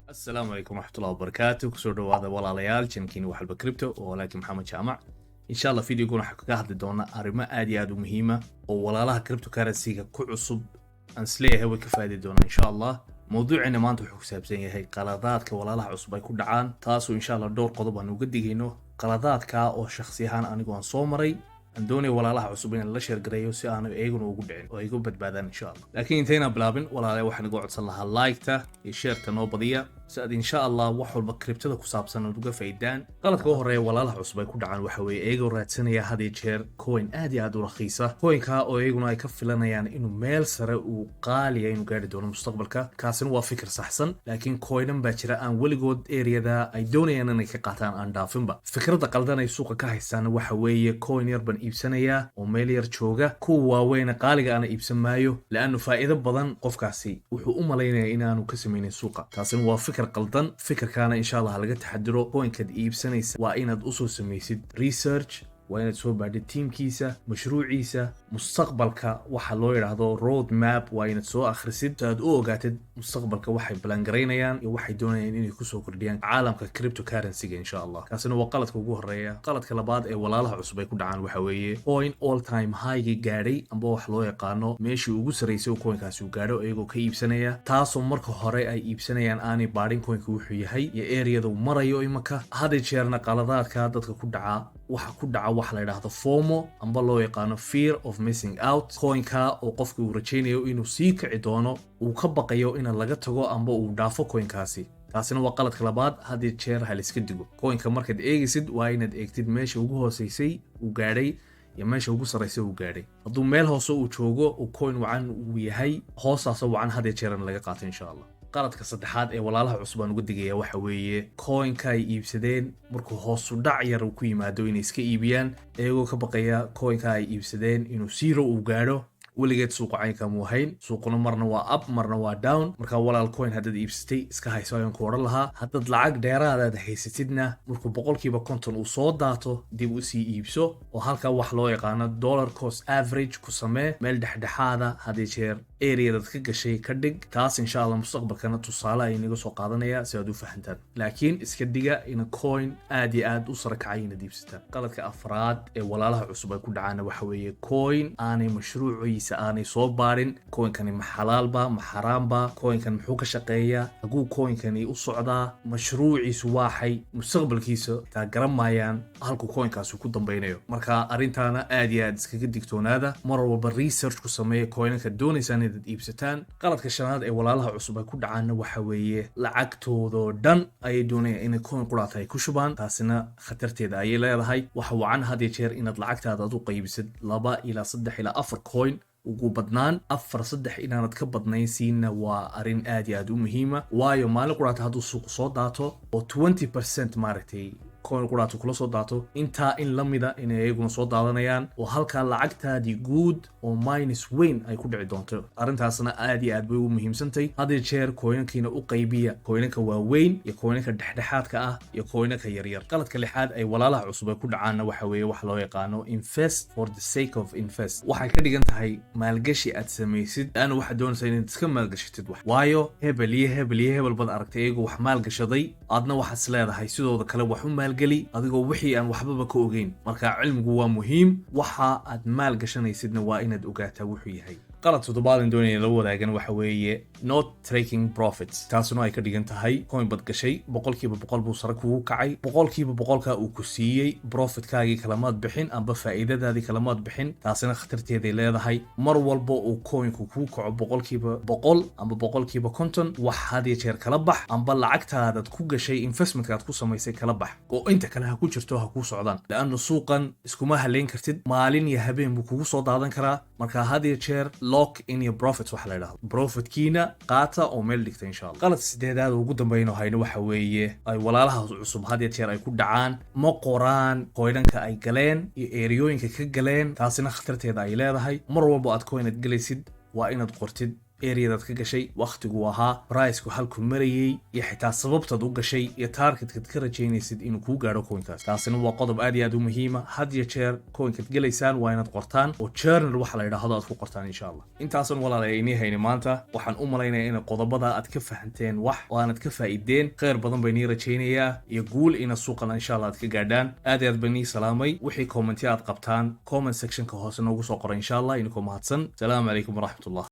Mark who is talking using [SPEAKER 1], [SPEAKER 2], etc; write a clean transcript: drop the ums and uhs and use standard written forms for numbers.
[SPEAKER 1] Asalaamu calaykum waraxmatullahi wabarakaatu. Kusoo dhawaada, walaalayaal, channelkiina Waxalba Crypto oo walaalkii Maxamed Jaamac. Insha Allah videoguna waxaan kaga hadli doonaa arrimo aad iyo aad u muhiima oo walaalaha cryptocurrency-ga ku cusub aan isleeyahay way ka faa'idi doonaan, insha Allah. Mawduuceena maanta wuxuu ku saabsan yahay qaladaadka walaalaha cusub ay ku dhacaan, taasoo insha Allah dhowr qodob aan uga digayno qaladaadka oo shakhsi ahaan anigu aan soo maray, aan doonaya walaalaha cusub inaan la share gareeyo si aanu iyaguna ugu dhicin oo ay uga badbaadaan, insha Allah. Laakiin intaynaan bilaabin, walaalayaal, waxaan igu codsan lahaa like-ta iyo share-ta noo badiya si aad insha Allah wax walba cryptada ku saabsan aad uga faa'iidaan. Qaladka u horeeya walaalaha cusub ay ku dhacaan waxa weeye iyagoo raadsanaya had iyo jeer coin aad iyo aad u rakhiisa, coinka oo iyaguna ay ka filanayaan inuu meel sare uu qaaliya inuu gaari doono mustaqbalka. Kaasina waa fikir saxsan, laakiin coinan baa jira aan weligood areada ay doonayaan inay ka qaataan aan dhaafinba. Fikradda qaldan ay suuqa ka haystaan waxa weeye coin yar baan iibsanayaa oo meel yar jooga, kuwa waaweyna qaaliga ana iibsan maayo, laannu faa'iido badan qofkaasi wuxuu u malaynayaa inaanu ka samaynin suuqa. Taasina waa fikir qaldan. Fikirkaana insha Allah laga taxadiro. Coinkaad iibsanaysa waa inaad usoo samaysid research, waa inaad soo baadhid tiimkiisa, mashruuciisa, mustaqbalka waxa loo yidhaahdo road map, waa inaad soo akhrisid si aad u ogaatid mustaqbalka waxay balangareynayaan iyo waxay doonayaan inay kusoo kordhiyaan caalamka cryptocurrency-ga, insha Allah. Kaasina waa qaladka ugu horeeya. Qaladka labaad ee walaalaha cusub ay ku dhacaan waxa weeye coin all time high gaadhay amba wax loo yaqaano meeshii ugu sarreysay uu coinkaasi uu gaadho iyagoo ka iibsanaya, taasoo marka hore ay iibsanayaan aanay baadhin coinka wuxuu yahay iyo areada uu marayo imanka. Had iyo jeerna qaladaadka dadka ku dhaca waxa ku dhaca waxa la yidhaahdo FOMO amba loo yaqaano fear of missing out. Coinka oo qofka uu rajaynayo inuu sii kici doono, uu ka baqayo in laga tago amba uu dhaafo coinkaasi. Taasina waa qaladka labaad. Had iyo jeer ha laiska digo. Coinka markaad eegaysid waa inaad eegtid meesha ugu hooseysay uu gaadhay iyo meesha ugu sarreysa uu gaadhay. Hadduu meel hoose uu joogo uu coin wacan uu yahay, hoostaasoo wacan had iyo jeerna laga qaato, insha Allah. Qaladka saddexaad ee walaalaha cusub aan uga digaya waxa weeye coinka ay iibsadeen markuu hoosu dhac yar uu ku yimaado inay iska iibiyaan, iyagoo ka baqaya coinka ay iibsadeen inuu zero uu gaadho. Weligeed suuqa caynka muu hayn. Suuquna marna waa up, marna waa down. Marka walaal, coin haddaad iibsatay iska hayso ayaan ku odhan lahaa. Haddaad lacag dheeraadaad haysatidna, markuu 100% uu soo daato dib usii iibso, oo halkaa wax loo yaqaano dollar cost average ku samee. Meel dhexdhexaada had iyo jeer areadaad ka gashay ka dhig. Taas insha Allah mustaqbalkana tusaale ay inaga soo qaadanaya si aad u fahantaan, laakiin iska diga ina coin aad iyo aad u sara kacay inaad iibsataan. Qaladka afraad ee walaalaha cusub ay ku dhacaana waxa weeye coin aanay mashruuciisa aanay soo baarin. Coinkani ma xalaalba, ma xaraamba? Coinkan muxuu ka shaqeeyaa? Haguu coinkani u socdaa? Mashruuciisu waaxay? Mustaqbalkiisa taa garan maayaan halkuu coinkaasi ku dambeynayo. Marka arrintaana aad iyo aad iskaga digtoonaada. Mar walba research ku sameeya coinanka doonaysaan inaad iibsataan. Qaladka shanaad ee walaalaha cusub ay ku dhacaanna waxa weeye lacagtoodoo dhan ayay doonayaan inay coin quraata ay ku shubaan. Taasina khatarteeda ayay leedahay. Waxa wacan had iyo jeer inaad lacagtaada aad u qaybisid laba ilaa saddex ilaa afar coin ugu badnaan. Afar, saddex inaanad ka badnayn waa arrin aad iyo aad u muhiima, waayo maalin quraata hadduu suuqu soo daato oo 20% maaragtay coin quraata kula soo daato, intaa in la mida inay iyaguna soo daadanayaan oo halkaa lacagtaadii guud oo minus weyn ay ku dhici doonto. Arrintaasna aad iyo aad bay ugu muhiimsantay. Had iyo jeer coinankiina u qaybiya coinanka waaweyn iyo coinanka dhexdhexaadka ah iyo coinanka yaryar. Qaladka lixaad ay walaalaha cusub ay ku dhacaanna waxa weeye wax loo yaqaano invest for the sake of invest. Waxay ka dhigan tahay maalgashi aad samaysid laanna waxaad doonaysaa inaad iska maalgashatid wax, waayo hebel iyo hebel iyo hebel baad aragtay iyagoo wax maalgashaday, aadna waxaad is leedahay sidooda kale wax u maalgeli, adigoo wixii aan waxbaba ka ogeyn. Marka cilmigu waa muhiim. Waxa aad maal gashanaysidna waa inaad ogaataa wuxuu yahay. Qalad toddobaad doonaya la wadaagan waxa weeye not taking profits. Taasuna ay ka dhigan tahay coin bad gashay, 100% buu sare kugu kacay, 100%-ka uu ku siiyey profitkaagii kalamaad bixin amba faa'iidadaadii kalamaad bixin. Taasina khatarteeday leedahay. Mar walba uu coinku kuu kaco 100% amba 50%, wax had iyo jeer kala bax amba lacagtaadaad ku gashay investmentkaad ku samaysay kala bax, oo inta kale ha ku jirto, ha kuu socdaan, laanna suuqan iskuma haleyn kartid. Maalin iyo habeen buu kugu soo daadan karaa. Marka had iyo jeer lock in your profits waxa la yidhahdo, profitkiina qaata oo meel dhigta, insha Allah. Qalad sideedaad ugu dambeyn oo hayno waxa weeye ay walaalaha cusub had iyo jeer ay ku dhacaan: ma qoraan coinanka ay galeen iyo areayooyinka ka galeen. Taasina khatarteeda ay leedahay. Mar walba aad coinad gelaysid waa inaad qortid Areadaad ka gashay, wakhtigu ahaa, priceku halku marayay, iyo xitaa sababtaad u gashay iyo targetkaad ka rajaynaysid inuu kuu gaadho coinkaas. Taasina waa qodob aad iyo aad u muhiima. Had iyo jeer coinkaad gelaysaan waa inaad qortaan oo journal waxa la yidhaahdo aad ku qortaan, insha Allah. Intaasan, walaalaya, inii hayni maanta. Waxaan u malaynayaa inay qodobada aad ka fahanteen wax oo aanad ka faa'iideen. Khayr badan bay nii rajaynayaa iyo guul ina suuqana, insha Allah, aad ka gaadhaan. Aad iyo aad baan nii salaamay. Wixii commentya aad qabtaan comment sectionka hoose noogu soo qoray, insha Allah, idinkoo mahadsan. Salaamu calaykum waraxmatullah.